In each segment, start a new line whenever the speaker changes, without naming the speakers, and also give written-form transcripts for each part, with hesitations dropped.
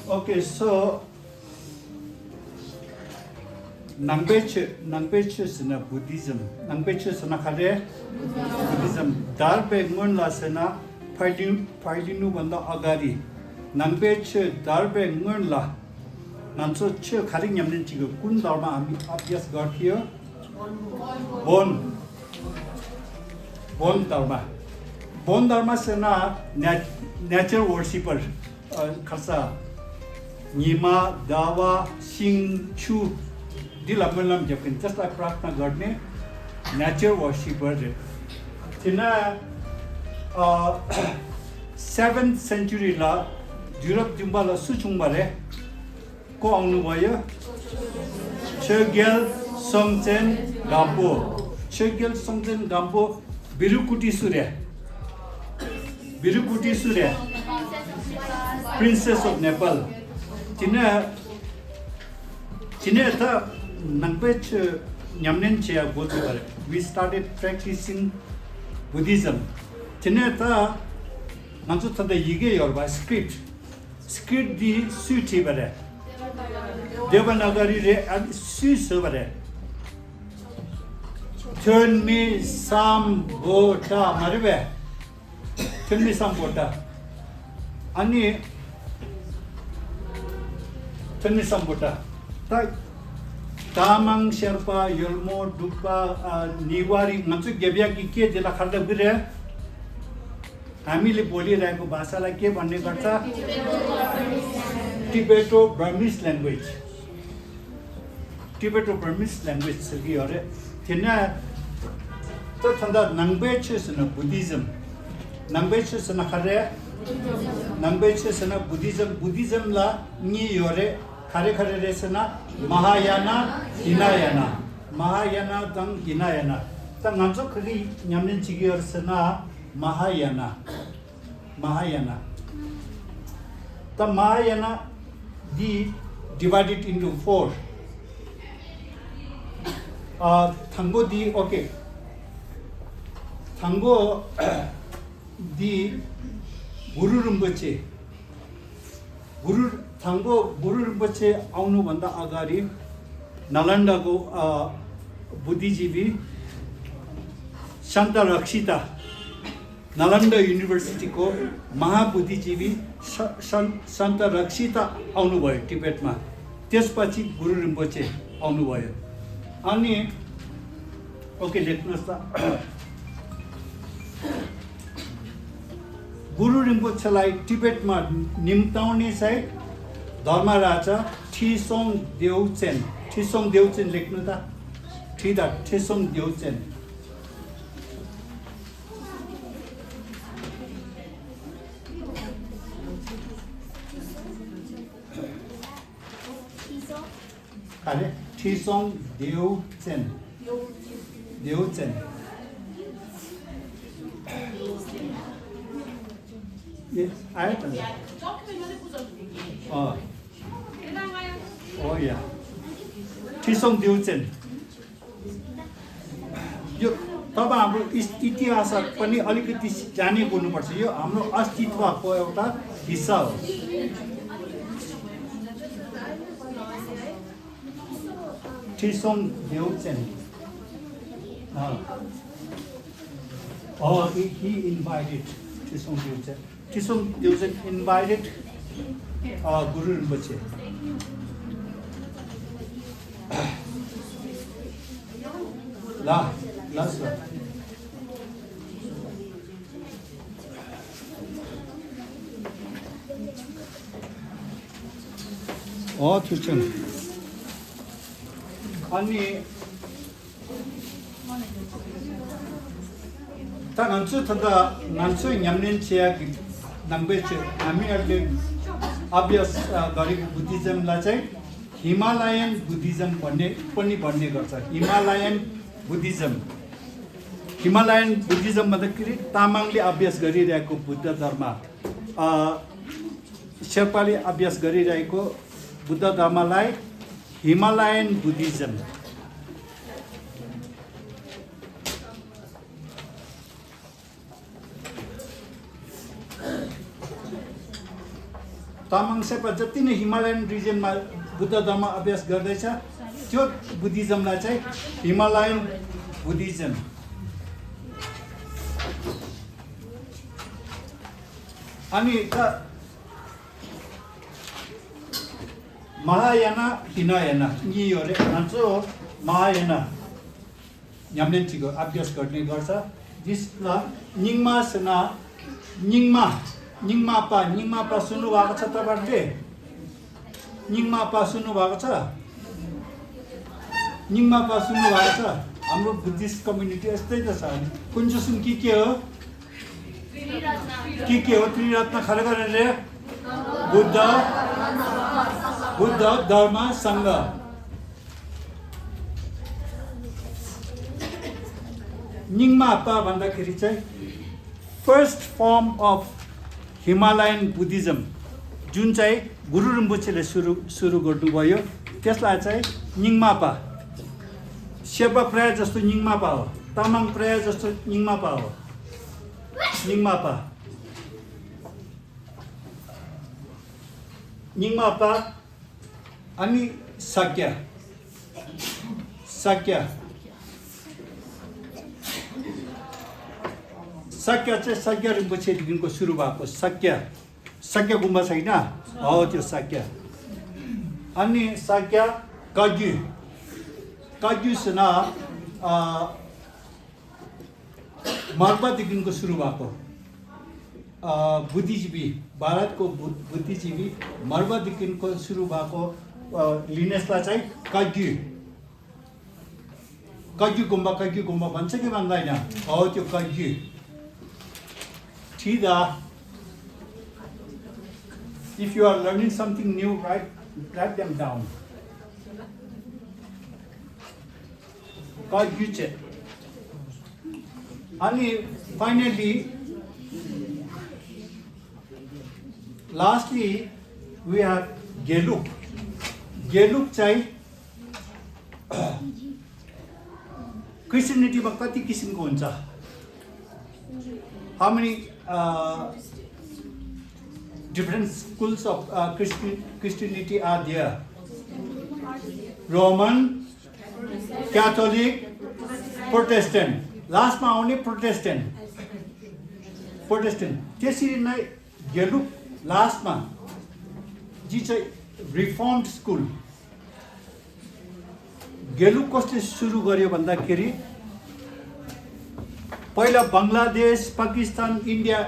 Okay, so Nangpeche is na Buddhism. Nangpeche is na khare Buddhism. Darbe ngon la sena pailinu banda agari. Nangpeche darbe ngon la. Nanso che khari nyamnen chigo kun dharma abhyas got here. Bon dharma. Bon dharma sena nature worshipper. Khasa Nima, Dawa, Sing, Chu, Dilamalam Japan, just like Prarthana Gardne, nature worshipper. Tina 7th century la, Europe Jumbala Suchumbare, Ko Anubaya, Chegel Songten Gambo, Chegel Songten Gambo, Birukuti Surya, Princess of Nepal. Tina ta Nangpech Nyamnen Chia Bozubar. We started practicing Buddhism. Tina ta Nansu Tada Yige Yorba script di Suti Bare. Devanagari re and Susavare. Turn me some bota Maribe. Turn me some bota. Ani Turn me some bota. Tamang Sherpa, Yolmo, Dupa, Niwari, Nansu Gebia Kike de la Kharda Bire. Hamili Boli Rago Basala Ke Bande Garta. Tibeto-Burmese language. Tibeto-Burmese language Silgi Ore. Tina Tanda Nangpeche is in Buddhism. Nangpeche is in Khare. Nangpeche is in Buddhism la Ni Yore. Khare resana Mahayana, Hinayana. Mahayana tang Hinayana. Tang Nanso Kari Nyamnin Chigi Orsana Mahayana. The Mahayana divided into 4. Tango di okay. Tango di Guru Rinpoche. Tango Guru Rinpoche aunu banda agari Nalanda go Buddhijivi Shanta Rakshita Nalanda University ko Mahabuddhijivi Santa Rakshita aunu bhayo Tibet ma. त्यसपछि Guru Rinpoche aunu bhayo. Ani okay लेख्नुस् त Guru Rinpoche लाई Tibet मा निम्ताउने चाहिँ धर्मराजा ठिसोङ देउचेन लेख्नु त ठिसोङ देउचेन अरे ठिसोङ देउचेन आयो त Oh yeah. ठिसोङ देउचेन यो तब हाम्रो इतिहास पनि अलिकति जाने बोल्नुपर्छ यो हाम्रो अस्तित्वको एउटा हिस्सा हो ठिसोङ देउचेन he invited Trisong Deochen invited Guru Rinpoche. Last one. Trisong. Ani ता नन्सु न्याम्नेन चिया नम्बेचे हामीहरूले अभ्यास गरेको बुद्धिज्मलाई चाहिँ हिमालयन बुद्धिज्म भन्ने गर्छ हिमालयन बुद्धिज्म भन्दाखेरि तामाङले अभ्यास गरिरहेको बुद्ध धर्म शेर्पाले अभ्यास गरिरहेको बुद्ध धर्मलाई हिमालयन बुद्धिज्म त तामाङ शेर्पा जति नै हिमालयन रिजनमा बुद्ध धर्म अभ्यास गर्दैछ त्यो बुद्धिज्मलाई चाहिँ हिमालयन बुद्धिज्म। अनि महायाना हिनायाना यिनीहरू भन्छ महायाना न्याम्नेन्चीको अभ्यास गर्ने गर्छ। जसलाई निङमासना निङमापा सुन्नुभएको छ तपाईँहरूले? निङमापा सुन्नुभएको छ? निङमापा सुन्नुभएको छ? हाम्रो बुद्धिस्ट कम्युनिटी यस्तै त छ। कुञ्जसुन के हो? के हो? त्रिरत्न खडा गरेर बुद्ध धर्म सङ्घ। निङमापा भन्दाखेरि चाहिँ first form of Himalayan Buddhism जुन चाहिँ गुरु रिम्पोछेले सुरु गर्नुभयो त्यसलाई चाहिँ निङमापा। शेर्पा प्राय जस्तो निङमापा हो, तामाङ प्राय जस्तो निङमापा हो। निङमापा अनि साक्य चाहिँ साक्य रिम्पोछेदेखिको सुरु भएको साक्य गुम्बा छैन हो त्यो साक्य। अनि साक्य कग्युसन मर्बादेखिको सुरु भएको बुद्धिजीवी, भारतको बुद्धिजीवी मर्बादेखिको सुरु भएको लिनेसलाई चाहिँ कग्यु गुम्बा भन्छ कि भन्दैन? हो त्यो कग्यु। Tida. If you are learning something new, write them down. Kagyuche. And finally, lastly, we have Geluk. Geluk chai Christianity ma kati किसिमको हुन्छ? How many different schools of Christianity are there? Roman, Catholic, Protestant. Last ma only Protestant. त्यसरी नै गेलुक लास्टमा जी चाहिँ रिफर्म्ड school. Gelug कसले सुरु गर्यो भन्दाखेरि पहिला बङ्गलादेश, पाकिस्तान, इन्डिया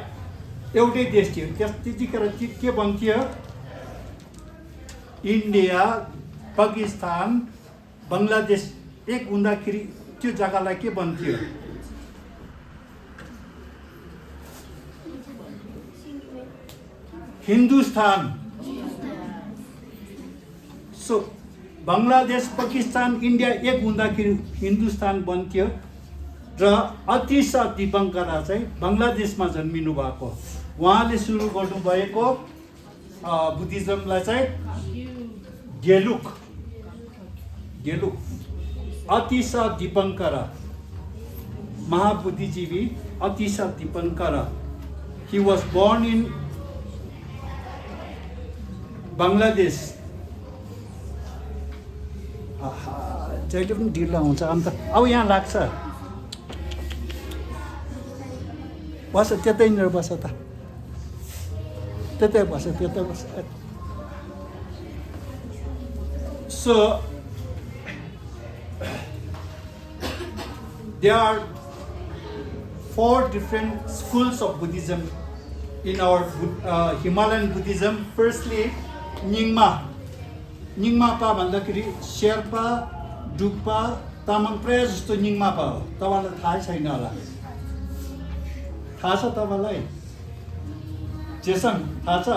एउटै देश थियो। त्यतिखेर के भन्थ्यो? इन्डिया, पाकिस्तान, बङ्गलादेश एक हुँदाखेरि त्यो जग्गालाई के भन्थ्यो? हिन्दुस्तान। सो बङ्गलादेश, पाकिस्तान, इन्डिया एक हुँदाखेरि हिन्दुस्तान बन्थ्यो। र अतिशा दीपङ्करा चाहिँ बङ्गलादेशमा जन्मिनु भएको। उहाँले सुरु गर्नुभएको बुद्धिज्मलाई चाहिँ Gelug. Atisha दीपङ्करा महाबुद्धिजीवी Atisha दीपङ्करा। He was born in Bangladesh. जहिले पनि ढिलो हुन्छ। अन्त अब यहाँ लाग्छ बस त्यतैनिर बस त त्यतै बस। So there are 4 different schools of Buddhism in our Himalayan Buddhism. Firstly, निङमापा भन्दाखेरि शेर्पा, डुक्पा, तामाङ प्राय जस्तो निङमापा हो। तपाईँलाई थाहा छैन होला? थाहा छ तपाईँलाई? जेसन थाहा छ?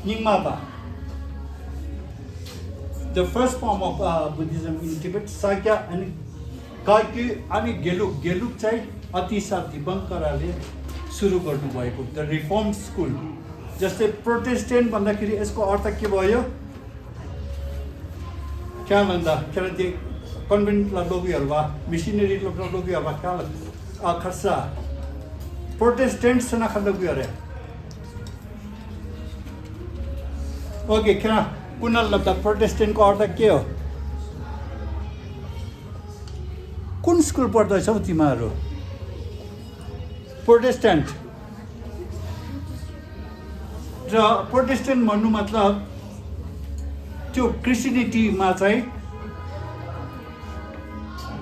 निङमापा the first form of Buddhism in Tibet. Sakya and Kagyu अनि गेलुक चाहिँ अतिशा दीपङ्कराले सुरु गर्नुभएको द रिफर्म स्कुल। जस्तै प्रोटेस्टेन्ट भन्दाखेरि यसको अर्थ के भयो? क्या भन्दा किनकि कन्भेन्टलाई लग्यो वा मिसनरी लग्यो वा क्या खर्चा प्रोटेस्टेन्ट सना लग्यो अरे ओके किन कुनल लब्दा प्रोटेस्टेन्टको अर्थ के हो कुन स्कुल पढ्दैछौ तिमीहरू प्रोटेस्टेन्ट र प्रोटेस्टेन्ट भन्नु मतलब त्यो क्रिस्चियनिटीमा चाहिँ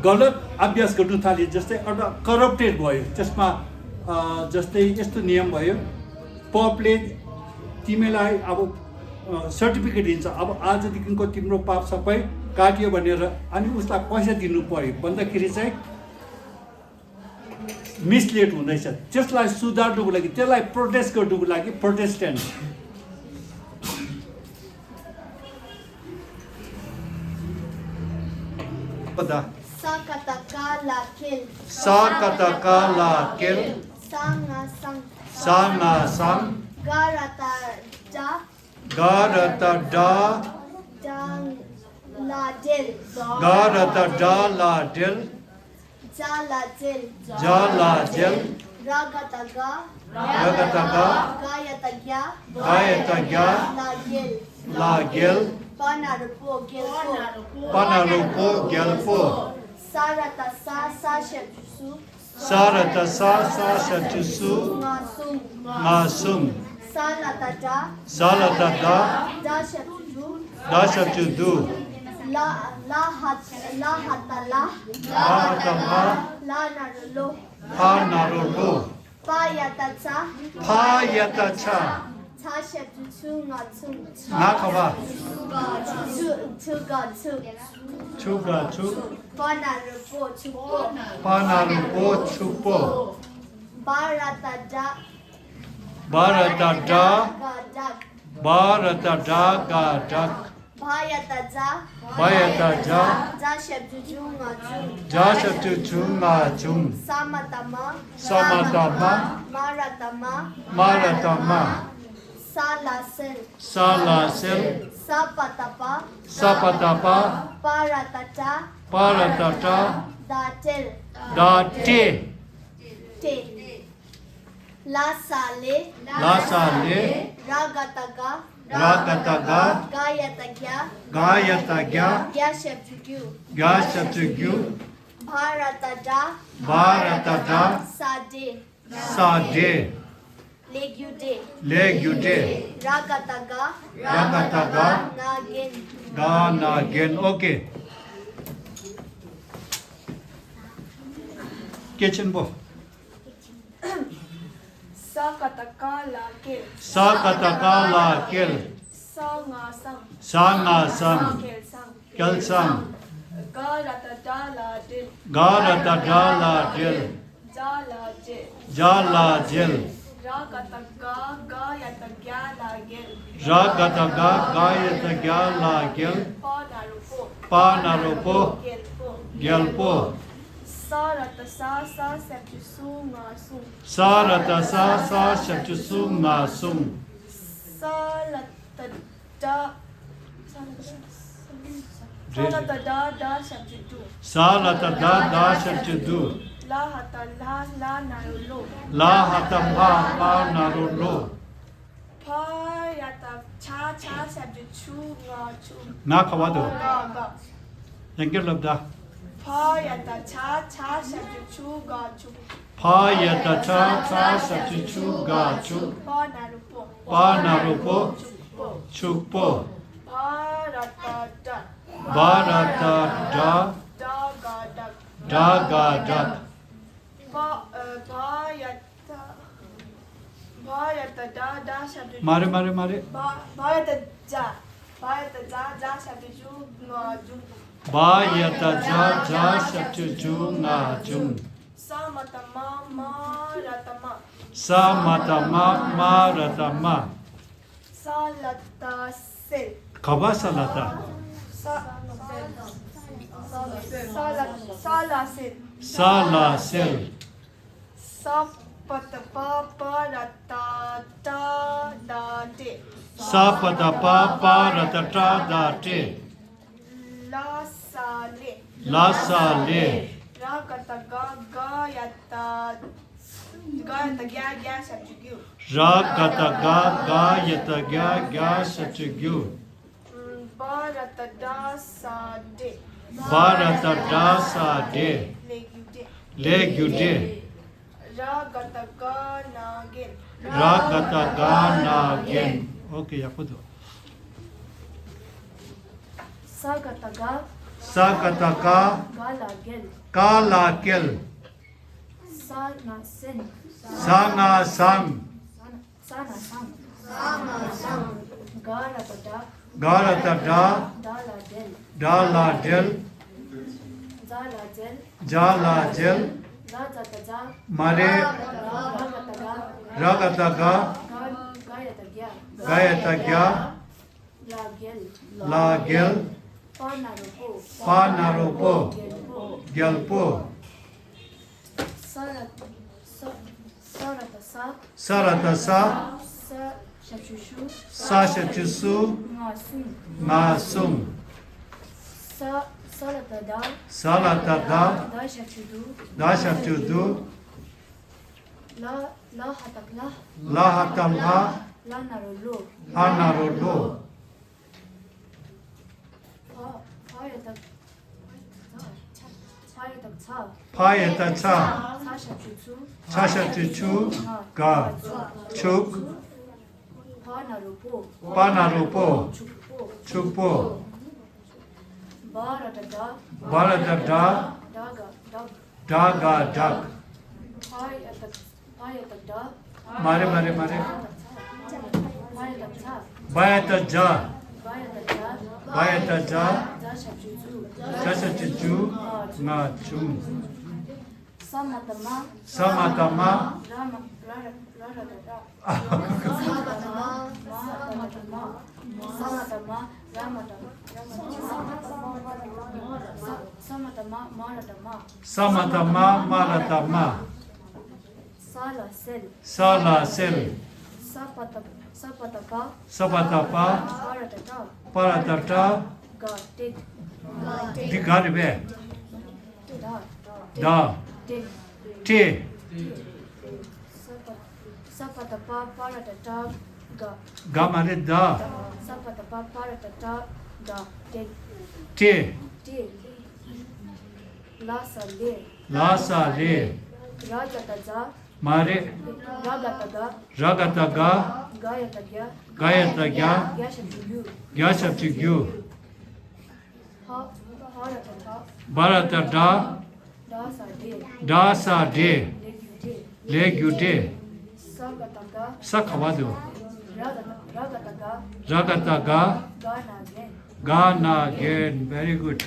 गलत अभ्यास गर्नु थाल्यो जस्तै एउटा करप्टेड भयो त्यसमा जस्तै यस्तो नियम भयो पपले तिमीलाई अब सर्टिफिकेट दिन्छ अब आजदेखिको तिम्रो पाप सबै काटियो भनेर अनि उसलाई पैसा दिनु पर्यो भन्दाखेरि चाहिँ मिसलिड हुँदैछ त्यसलाई सुधार्नुको लागि त्यसलाई प्रोटेस्ट गर्नुको लागि प्रोटेस्टेन्ट पता
Sakatakala kill.
Sakatakala kill.
Sanga sang.
Sanga sang.
Garata da.
Garata da.
Dang la dil.
Garata da la dil.
Jala dil.
Jala dil.
Ragataga.
Ragataga.
Gayatagya.
Gayatagya.
La gil.
La gil.
Panarupo gilpo.
Panarupo gelpo.
Sarata sa sa shepsu.
Sarata sa shatusu.
Ngasum.
Ngasum.
Salata da.
Salata da.
Da shepsu.
Da shatudu.
La hatala.
Hatama.
La narulo.
Panarulu.
Payatacha.
Payatacha.
Ta shepsu ngatsu.
Nakava.
Chuga chu.
Chuga chu.
Panarupo chupo.
Panarupo chupo.
Barata da.
Barata da.
Gadak.
Barata da gadak.
Payataja.
Bayataja.
Ja shepsu ngatsu.
Jashatuchu ngachum.
Samatama.
Samatama.
Maratama.
Maratama.
Salasen.
Salasil.
Sapatapa.
Sapatapa.
Paratata.
Paratata.
Datil.
Dati.
Te. La sale.
Lasale.
Ragataga.
Ragataga.
Gayatagya.
Gayatagya.
Yashepju.
Gashatugu.
Bharatada.
Bharatada.
Sade.
Sade.
Legude.
Legude.
Ragataga.
Ragataga.
Nagin.
Ganagin. Okay. Kitchen bo.
Sakatakala kill.
Sakatakala kill.
Sanga sang.
Sanga sang.
Kill sang.
Kill sang.
Garatadala dil.
Garatadala dil.
Jala je.
Jala jil.
Ragataga. Gayatagya lagil.
Ragataga. Gayatagya la gil.
Panarupo.
Panarupo.
Gilpo.
Gelpo.
Sarata sa sa septisu ngasu.
Sarata sa shatusu ngasum.
Salata da. Salata da da septitu.
Salata da shatudu.
La hata la narulo.
La hatamha pa narulu.
Payata cha cha septitu ngachu.
Nakawado.
Ga.
Thank you, Labda.
Payata cha cha septitu gachu.
Payata cha shatuchu gachu.
Panarupo.
Panarupo.
Chupo.
Chukpo.
Bharata da.
Barata da.
Dagadak.
Dagadak.
Bhayata da shabdu.
Mare.
Bhayata ja shabdu ju ngaju.
Bayata ja shatuchu ngachum.
Samatama maratama.
Samatama maratama.
Salata sil.
Kabasalata.
Salasil.
Salasil.
Sapatapa parata da de.
Sapatapa paratata date.
Lasale.
Lasale.
Ragataga gayata Gayata gya gya shapju gyu.
Ragata ga gayata ga ga shachugyu.
Bharata da sa de.
Bharata dasa de.
Legyu de.
Legyu de.
Ragata ga nagin.
Ragata ga nagin. Okay, yakudo.
Sagata ga
Sagata ga
galagel.
kalakil.
Sana sen.
Sanga sang.
Sana sang. Garata da
Garata da
dala del.
dala del.
Zala del.
Jala jel.
Rajata ja.
Mare
Ragata ga
ragata ga
gayata gya.
gayata gya
Lagel.
lagel.
Panarupo.
Panarupo.
Gelpo.
Gelpo.
Sarata sa.
Sarata sa.
Sa shapshushu.
Sasha chusu.
Ngasum.
Masum.
Salata da.
Salata da.
Da shapshudu.
Dasha chudu.
La hatakla.
Lahatala.
La narolo.
Anarolo.
Payatak cha.
Payata cha.
Sa shapshudu.
Chasha chuchu. Ga. Chuk.
Panarupo.
Panarupo.
Chukpo.
Chukpo.
Barata da.
Barata da.
Daga. Dag.
Daga dag.
Payatak da.
Mare mare mare.
Payatak cha.
Bayata ja.
Payatak da.
Bayata ja.
Da shapshudu.
Chasha chuchu. Nga chum.
Samatama.
Samatama.
Rama. Rara da. Samatama. Samatama. Maratama.
Samatama maratama.
Sala sel.
Sala sel.
Sapatapa.
Sapatapa.
Paratata.
Paratata.
Ga. Tit.
Digarbe.
Da.
Da.
Tit.
Te.
Sapatapa. Paratata. Ga.
Gamare da.
Sapatapa. Paratata. Ga. Tit.
Te.
Tit. Lasa le.
Lasa re.
Rajata ja.
Mare.
Ragata ga.
Ragata ga.
Gayata gya.
Gayata gya.
Yashapjugu.
Gyashapchigyu.
Harata ta.
Barata da.
Dasa de.
Dasa de.
Legyu de.
Legyu de.
Sagata ga.
Sakavadu.
Ragata ga.
Ragata ga.
Gana gen.
Gana again. Very good.